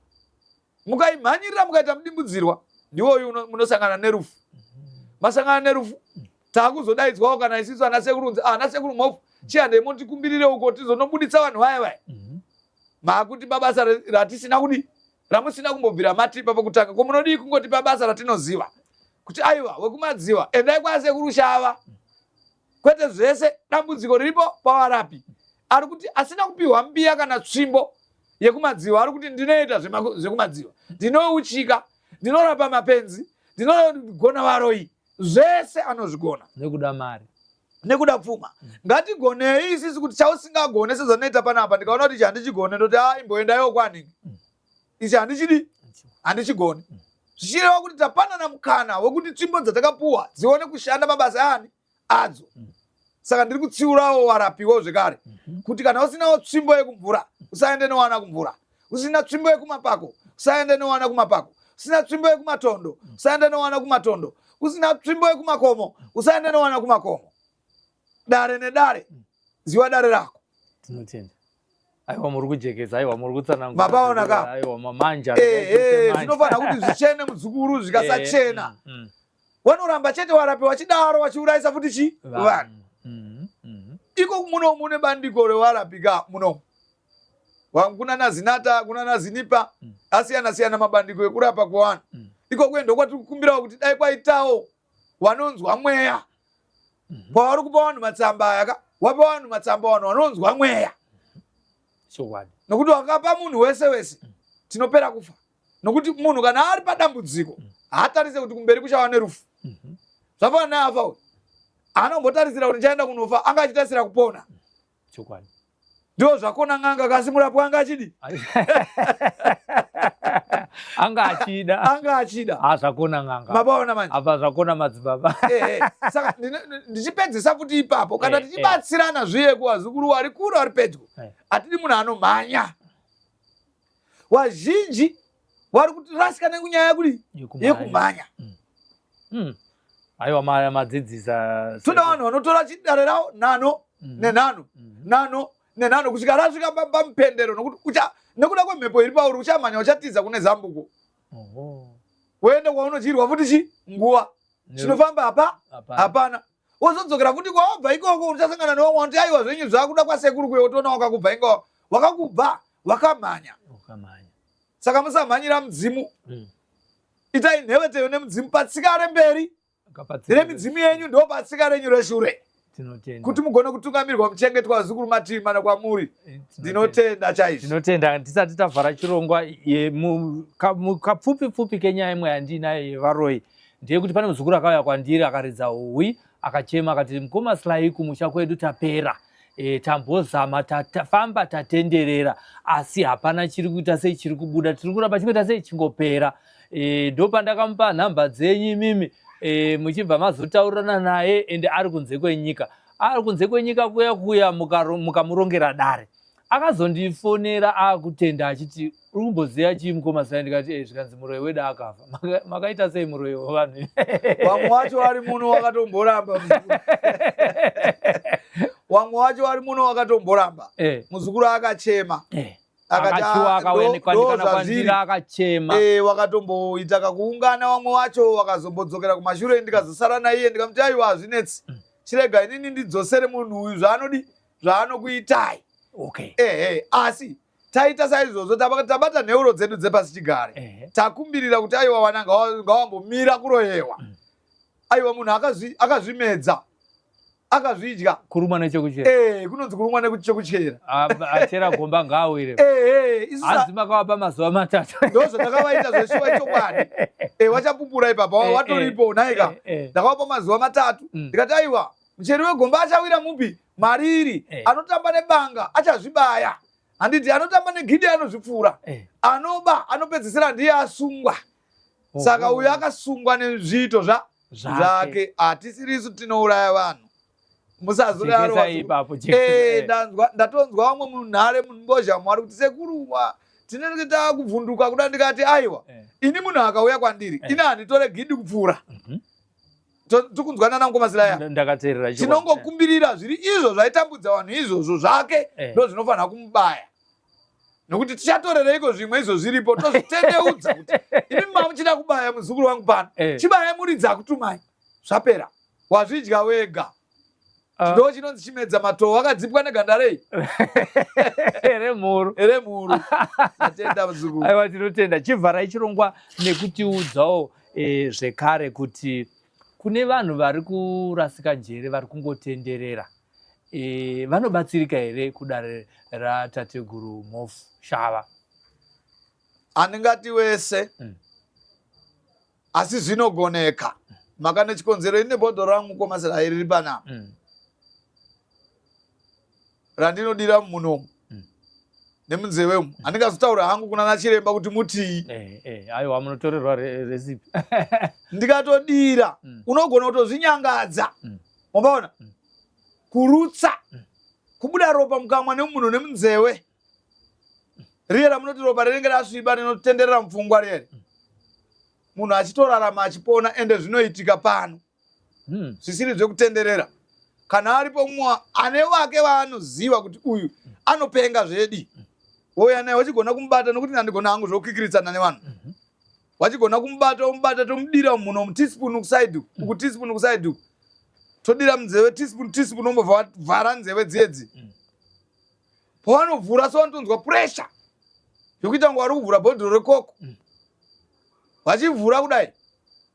Mukaimhanyirira mukaita mudimbudzirwa, ndiwoyu munosangana nerufu. Masangana nerufu, taakuzodaidzwawo kana isusu ana sekuru kunzi, ana sekuru mhofu, chihandei motikumbirire uko tizonobuditsa vanhu vaya vaya. Maakutipa basa ratisina kudi, ramusina kumbobvira matipa pokutanga. Ko munodii kungotipa basa ratinoziva? Kuti aiwa, wekumadziwa, endai kwasekuru Shava. Kwete zvese, dambudziko riripo pavarapi. Ari kuti asina kupiwa mbiya kana tsvimbo yekumadziwa, ari kuti ndinoita zvekumadziwa, ndinouchika, ndinorapa mapenzi, ndinogona varoyi, zvese anozvigona. Nekuda mari. Nekuda pfuma. Ngatigonei isisi kuti chausingagone sezvandinoita panapa, ndikaona kuti ichi handichigone, ndoti imboendaiwo kwanhingi. Ichi handichidi, handichigone. Zvichireva kuti tapanana mukana wekuti tsvimbo dzatakapuwa dzione kushanda mabasa ani adzo. Saka ndiri kutsiurawo varapiwo zvekare kuti kana usinawo tsvimbo yekumvura usaende newana kumvura, usina tsvimbo yekumapako usaende newana kumapako, usina tsvimbo yekumatondo usaende newana kumatondo, usina tsvimbo yekumakomo usaende newana kumakomo. Dare nedare, ziwa dare rako. Tinotenda. Aiwa muri kujekesa, aiwa muri kutsanangura. Mapaona ka? Aiwa mamanja. Zvinofanira kuti zvichene muzukuru, zvikasachena. Vanoramba chete varapi vachidaro vachiurayisa futi chi vanhu. Iko muno mune bandiko revarapi ka muno. Kuna naZinata, kuna naZinipa, asiyana siyana mabandiko ekurapa kwevanhu. Iko kuenda kwatiri kukumbirawo kuti dai kwaitawo vanonzwa mweya. Pavari kupa vanhu matsamba aya ka, wapa vanhu matsamba vanhu vanonzwa mweya. Chokwadi. Nokuti wakapa munhu wese wese tinopera kufa. Nokuti munhu kana ari padambudziko haatarise kuti kumberi kuchava nerufu. Zvafanana neafa uyu. Haana kumbotarisira kuti ndichaenda kunofa, anga achitarisira kupona. Chokwadi. Ndizvo zvakona n'anga, kasi murapi anga achidi? Anga achida. Anga achida. Zvakona n'anga. Mapaona manje. Apa zvakona madzibaba. Saka ndichipedzisa futi ipapo, kana tichibatsirana zviye kuvazukuru vari kure vari pedyo. Hatidi munhu anomhanya. Wazhinji vari kutirasika nekunyaya kudi yekumhanya. Aiwa, madzidzisa. Toda vanhu vanotora chidare ravo nano nenhano, nano nenhano, kusvika rasvika pamupendero, nokuti nekuda kwemhepo iri pauri uchamhanya, uchatiza kune zambuko, woenda kwaunodyirwa futi chi nguva chinofamba hapa hapana, wozodzokera futi kwawabva ikoko. Uchasangana nevamwe vanoti, "Aiwa, zvenyu zvakuda kwasekuru kuye." Wotoona wakakubva, inga wakakubva wakamhanya. Saka musamhanyira mudzimu. Itai nheveteyo nemudzimu patsika remberi remidzimu yenyu, ndo patsika renyu reshure, kuti mugone kutungamirwa, muchengetwa. Vazukuru, mativi mana kwamuri. Ndinotenda chaizvo. Tinotenda. Tisati tavhara chirongwa, kapfupi pfupi kenyaya imwe yandinayo yevaroyi ndeyekuti pane muzukuru akauya kwandiri, akaridza huhwi, akachema, akati, "Mukoma Sly, kumusha kwedu tapera. Tambozama, tafamba, tatenderera, asi hapana chiri kuita sei, chiri kubuda. Tiri kuramba chingoita sei, chingopera." Ndopandakamupa nhamba dzenyu imimi, muchibva mazotaurirana naye, ende ari kunze kwenyika, ari kunze kwenyika kuya kuya. Mukamurongera dare. Akazondifonera akutenda achiti, "Uri kumboziva chii, mukoma Sly?" Ndikati, "Eh." Zvikanzi, "Muroyi wedu akafa." Makaita sei muroyi wevanhu? Vamwe wacho vari muno wakatomboramba. Vamwe wacho vari muno wakatomboramba. Muzukuru akachema, akati, Akachiwa, "Ah, akaonekwa ndo ndikana zvazviri." kwandiri akachema. Wakatomboita kakuungana vamwe wacho, wakazombodzokera kumashure, ndikazosara naiye, ndikamuti, "Aiwa, hazvinetsi, chirega inini ndidzosere munhu uyu zvaanodi, zvaanokuitai." Ehe, asi taita saizvozvo, tabata nheuro dzedu dzepasi chigare, takumbirira kuti, aiwa, wana ngawambomira kuroyewa. Aiwa, munhu akazvimedza, akazvidya. Kurumwa nechekuchera. Kunonzi kurumwa nechekuchera. Achera gomba ngaawire. Isu Hanzi makavapa mazuva 3. Ndo zvandakavaita zveshuwa, ichokwadi. Wachapupura ipapa, watoripo naika. Ndakavapa mazuva 3. Ndikati, aiwa, mucheri wegomba achawira mupi mariri. Anotamba nebanga achazvibaya, handiti? Anotamba negidi anozvipfuura. Anoba anopedzisira ndiye asungwa. Saka uyu akasungwa nezviito Zvake. zvake. Hatisirisu tinouraya vanhu, musazodaro. Jekesai ipapo, jekesai. Ndatonzwa vamwe munhare mumbozha mwari kuti, "Sekuru, tinenge takubvunduka kuda." Ndikati, "Aiwa, ini munhu akauya kwandiri, ini handitore gidi kupfuura." Tikunzwanana, mukoma Sly? Ndakateerera chokwadi. Tinongokumbirira zviri izvo zvaitambudza vanhu izvozvo zvake, ndo zvinofanira kumubaya, nokuti tichatorereiko zvimwe izvo zviripo? Tozvitendeudza kuti imi mamuchida kubaya muzukuru wangu pano, chibayai muridzi akutumai, zvapera, wazvidya wega. Ndo chinonzi chimedza matoo wakadzipwa neganda rei? Remhuru. Remhuru. Atenda, muzukuru. Aiwa, tinotenda. Chivharai chirongwa nekutiudzawo zvekare kuti kune vanhu vari kurasika njere, vari kungotenderera, vanobatsirika here kudare ratateguru Mhofu Shava? Handingati wese, asi zvinogoneka. Maka nechikonzero, ine bhodhoro rangu, mukoma Sly, riri panapa, randinodira munomu nemunzeve umu. Handingazotaura hangu kuna nachiremba kuti mutii. Aiwa, munotorerwa recipe. Ndikatodira, unogona kutozvinyangadza. Wambaona kurutsa, kubuda ropa mukamwa nemunhu nemunzeve, riye ramunoti ropa rinenge rasviba rinotenderera mupfungwa riyeri, munhu achitorarama, achipona. Ende zvinoitika pano, zvisiri zvekutenderera. Kana aripo mumwe ane vake vaanoziva kuti uyu anopenga zvedi, wouya naye, wachigona kumubata, nokuti handigona hangu zvokukikiritsana nevanhu. Wachigona kumubata, womubata, tomudira muno, teaspoon kuside uku, teaspoon kuside uku, todira munzeve teaspoon, teaspoon, ombobva wavhara nzeve dzedzi. Pavanovhura so vanotonzwa pressure yokuita kunge vari kuvhura bhodhoro rekoko. Vachivhura kudai,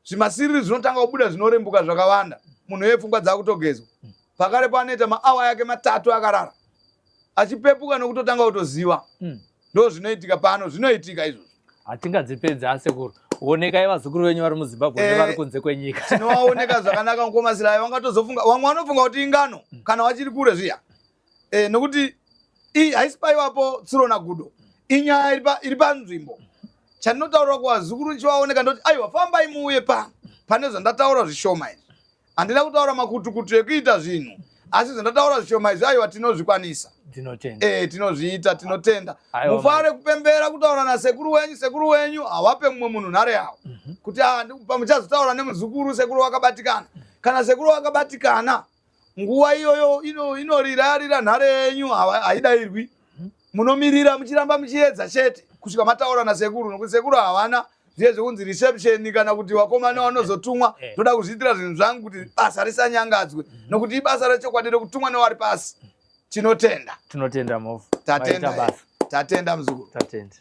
zvimasiriri zvinotanga kubuda, zvinorembuka zvakawanda. Munhu wepfungwa dzakutogezwa. Pakarepo anoita maawa yake 3 akarara, achipepuka nokutotanga kutoziva. Ndo zvinoitika pano, zvinoitika izvozvo. Hatingadzipedzi, asekuru. Onekai vazukuru venyu vari muZimbabwe nevari kunze kwenyika. Tinovaoneka zvakanaka, mukoma Sly. Vangatozofunga, vamwe vanofunga kuti ingano kana vachiri kure zviya, nokuti haisi paivapo tsuro nagudo, inyaya iri panzvimbo. Chandinotaura kuvazukuru ndichivaoneka, ndoti, "Aiwa, fambai muuye pano pane zvandataura zvishoma izvi." Handina kutaura makutukutu ekuita zvinhu. Asi zvandataura zvishoma izvi, aiwa, tinozvikwanisa. Tinotenda. Tinozviita, tinotenda. Aiwa, Mufare kupembera kutaura nasekuru wenyu. Sekuru wenyu hawape mumwe munhu nhare yavo kuti, "Ah, pamuchazotaura nemuzukuru, sekuru wakabatikana." Kana sekuru wakabatikana, nguva iyoyo inorira rira nhare yenyu, haidayirwi. Munomirira muchiramba muchiedza chete kusvika mataura nasekuru, nokuti sekuru havana zviye zvekunzi reception kana kuti vakomana vanozotumwa. Ndoda kuzviitira zvinhu zvangu kuti basa risanyangadzwe, nokuti ibasa rechokwadi rekutumwa newari pasi. Tinotenda. Tinotenda, Mhofu. Tatenda. Maita basa. Tatenda, muzukuru. Tatenda.